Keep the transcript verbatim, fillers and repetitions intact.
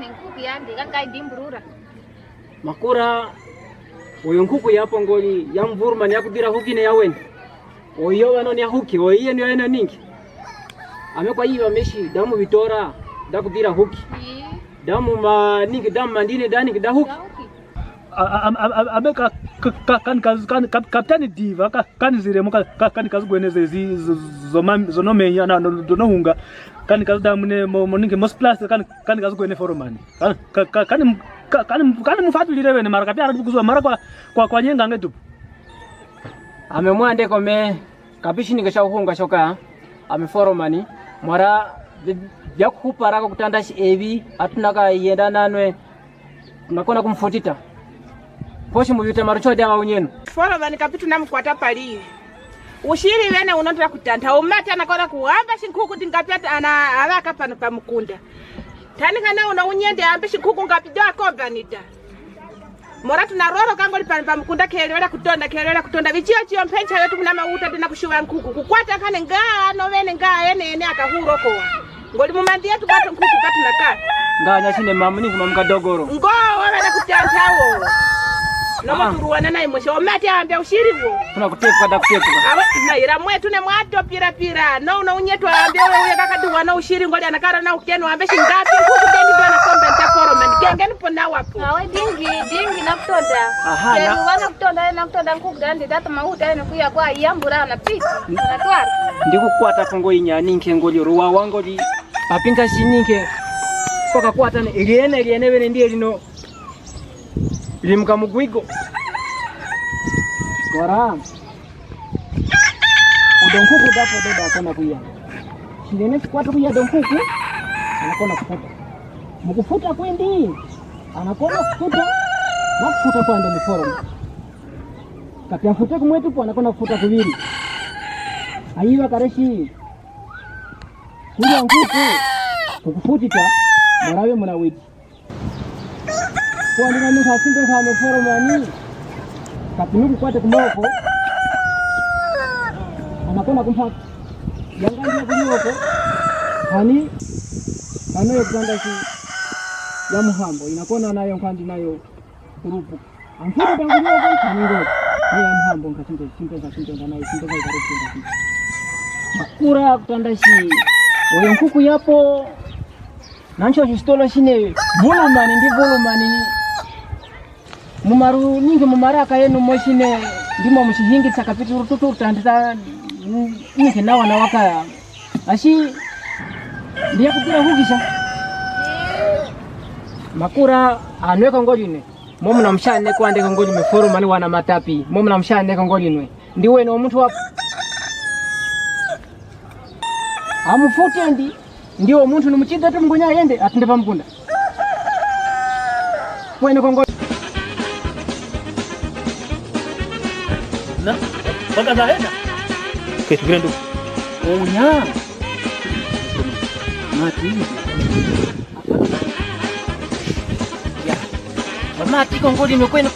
ni nkuku yandi, kani kaidimburura. Makura, oyo nkuku ya Pongoli, ya mvurumani, ya kudira huki ne ya wene. Oyo wano ni ya huki, oyo yenu yenu ninki. Ame kwa iva meshi, damu vitora, da kudira huki. Ii. Damu ma ninki, damu mandine, da ninki, da huki. Da huki. A, a, a, a, ame ka, ka, ka, kani kazi, kani, ka, kapitani diva, ka, kani ziremo, ka, ka, kani kazi gweneze zi, zo, zo, ma, zo no menya, na, no, zo no hunga. kani kazidamune mo, mo ninke mos plas kani, kani kazikwene foreman. Kani, ka, ka, kani, ka, kani, kani mufatulile wene mara kapya aradi kuzuwa mara kwa, kwa, kwa nyenga nge tupu. Ame mwandeko me, kapishinike sha uhunga shoka, ame foreman, mwara, vya, vya kuparaka kutanda shi evi, atunaka yenda nanwe, nakona kumfutita. Poshi muvite marucho dya wa unyenu. Foreman kapitu namukwata pali. Ushili wene uno ntra kutanta, umati anakona kuwamba shinkuku kuti ngapi ata ana, aŵaka pano pa mukunda. Tani kana uno unyende ambe shinkuku ngapi dyo akombanita. Mora tunaroroka ngoli pano pa mukunda kelewela kutonda, kelewela kutonda. Vichiyo chiyo mpencha yotu kuna mauta dina kushuwa nkuku. Kukwata kane nga ano wene nga ene ene akahuroko. Ngoli mumandi yetu bato nkuku katu nakala. Nga nyashine mamu ni kuma mukadogoro. Ngo wabana kutanta wo. Nomo turuwana na imosho. Omati ambe ushili wo. Tuna kutepuka da kutepuka. Awe, na ira mwetu ne mwato pira pira. No, no unyetu ambe uye uye kakadu wana ushili ngoli anakala na ukenu ambe shingapi nkuku deni dona kombe nta foreman. Kengeni pona wapo. Awe dingi, dingi nakutonda. Aha, kenu na- wana kutonda, nakutonda nkuku dandi data mauta ene kuya kwa yambura na piti. Natwara. Ndikukwata kongo inya ninke ngoli ruwa wangoli. Apinga shininke. Paka kwata ne, iliene, iliene wene ndiye lino. Limuka mugwigo. Wara. Odo nkuku dapo dodo akona kuya. Shingene sikwata kuya do nkuku. Anakona kufuta. Mukufuta kwindi. Anakona kufuta. Nakufuta kwande miforo. Kapya mfute kumwetu po anakona kufuta kuvili. Ayiwa kareshi. Kulya nkuku. Kukufutita. Mwarawe muna witi. Kwandina muntu asimbe nka ame foreman, kapinu kukwate kumoko, anakona kumpaka. Yanga ndiye kunyoko, hani, ano yo kutanda si, ya muhambo, inakona nayo nkandi nayo kurupu. Ankuti tangu nyoko, hani ngo, ni ya muhambo, nka simbe, simbe, simbe, nayo, simbe, simbe, simbe. Makura kutanda si, oyo nkuku yapo, Nancho chisitolo shine, vulumani ndi vulumani. Mumaru ningi mumaraka yenu mo shine, ndimo mushihingitsa kapituru tutu tandita, ningi nawa nawaka. Ashi, ndiye kupira hukisha. Makura, anweka ngoline. Mo muna mshane kwandeka ngoli miforo mani wana matapi. Mo muna mshane ngoli nwe. Ndiwe no muntu wa. Amufute ndi. Ndiwo muntu ni muchidha tu mngonya yende, atunde pa mkunda. Kwene kongo. Na, baka za henda. Kwetu kile ndu. Onya. Mati. Ya. Mati kongo lino kwene.